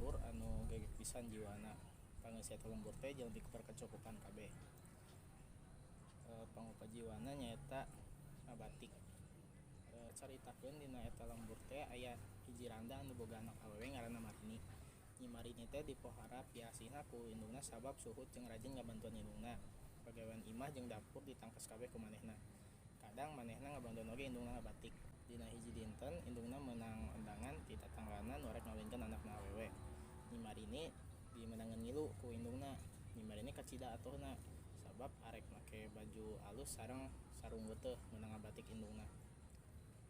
Lembur anu gegek pisan jiwana. Pangeus eta lembur teh jelema berkecukupan kabeh. Pangupa jiwana nyaeta ngabatik. Caritakeun dina eta lembur teh aya hiji randa anu boga anak awewe ngaranna Marini. Nyi Marini teh dipohara piasihna ku indungna sabab suhut jeung rajin ngabantuan indungna. Pagawean imah jeung dapur ditangkes kabeh ku manehna. Kadang manehna ngabantuan oge indungna ngabatik. Dina hiji dinten indungna meunang undangan ti tatanggana nu rek ngawinkeun anakna awewe. Nyi Marini dimeunangan ngilu ku indungna. Nyi Marini kacida atohna sabab arek make baju alus sareng sarung weuteuh meunang ngabatik indungna.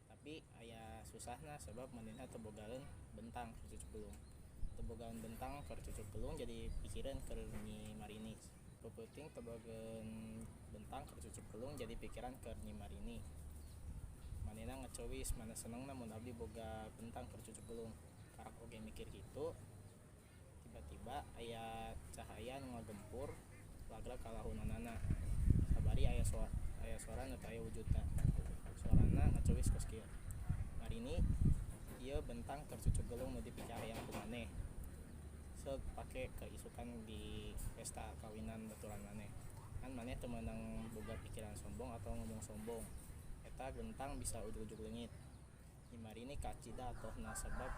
Tapi aya susahna sabab manehna teu bogaeun bentang keur cucuk gelung. Teu bogaeun bentang keur cucuk gelung jadi pikireun keur Nyi Marini. Peupeuteuing teu bogaeun bentang keur cucuk gelung jadi pikiran keur Nyi Marini. Manehna ngecewis mana senengna mun abdi boga bentang keur cucuk gelung. Karak oge mikir kitu, tiba-tiba aya cahaya nu ngagempur lagrag ka lahunanana. Sabari aya suara nu teu aya wujudna. Suarana ngecewis kos kieu. Marini, ieu bentang keur cucuk gelung nu dipikahayang ku maneh. Seug pake keisukan di pesta kawinan baturan maneh. Kan maneh teu meunang boga pikiran sombong atau ngomong sombong. Eta bentang bisa ujug-ujug leungit. Nyi Marini kacida atohna sabab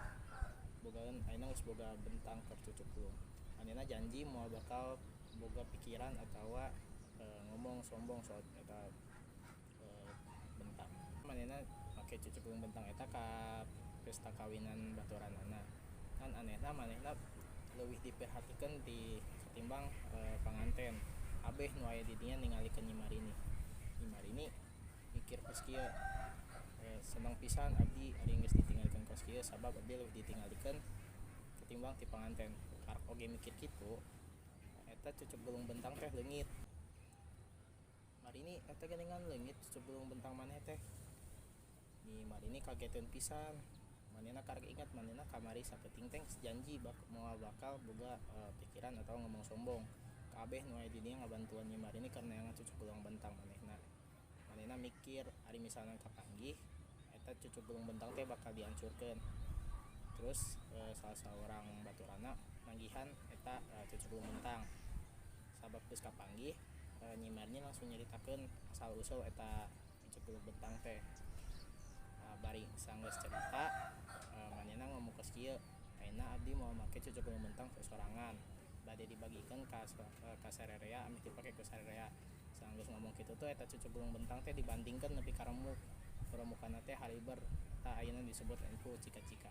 bogaeun ayeuna geus boga bentang keur cucuk gelung. Manehna janji moal bakal boga pikiran atawa ngomong sombong soal eta bentang. Manehna make cucuk gelung bentang eta ka pesta kawinan baturanana. Kan anehna manehna leuwih diperhatikeun ti katimbang panganten. Kabeh nu aya di dinya ningalikeun Nyi Marini. Nyi Marini mikir kos kieu, seneng pisan abdi ari geus ditinggalikeun kos kieu sabab abdi leuwih ditinggalikeun ketimbang ti panganten. Karak oge mikir kitu, eta cucuk gelung bentang teh leungit. Marini, eta geuningan leungit cucuk gelung bentang maneh teh. Nyi Marini kageteun pisan. Manehna karek ingat manehna kamari sapeuting teh geus janji moal bakal boga pikiran atau ngomong sombong. Kabeh nu aya di dinya ngabantuan Nyi Marini keur neangan cucuk gelung bentang manehna. Manehna mikir ari misalna kapanggih eta cucuk gelung bentang teh bakal dihancurkeun. Terus salah saurang baturana manggihan eta cucuk gelung bentang. Sabab geus kapanggih, Nyi Marini langsung nyaritakeun asal usul eta cucuk gelung bentang teh. Bari sanggeus cerita, manehna ngomong kos kieu, ayeuna abdi moal make cucuk gelung bentang ku sorangan. Bade dibagikeun ka sarerea ameh dipake ku sarerea. Sanggeus ngomong kitu tuh eta cucuk gelung bentang teh dibandingkeun nepi ka remuk. Remukanna teh haliber. Eta ayeuna disebut ku cika-cika.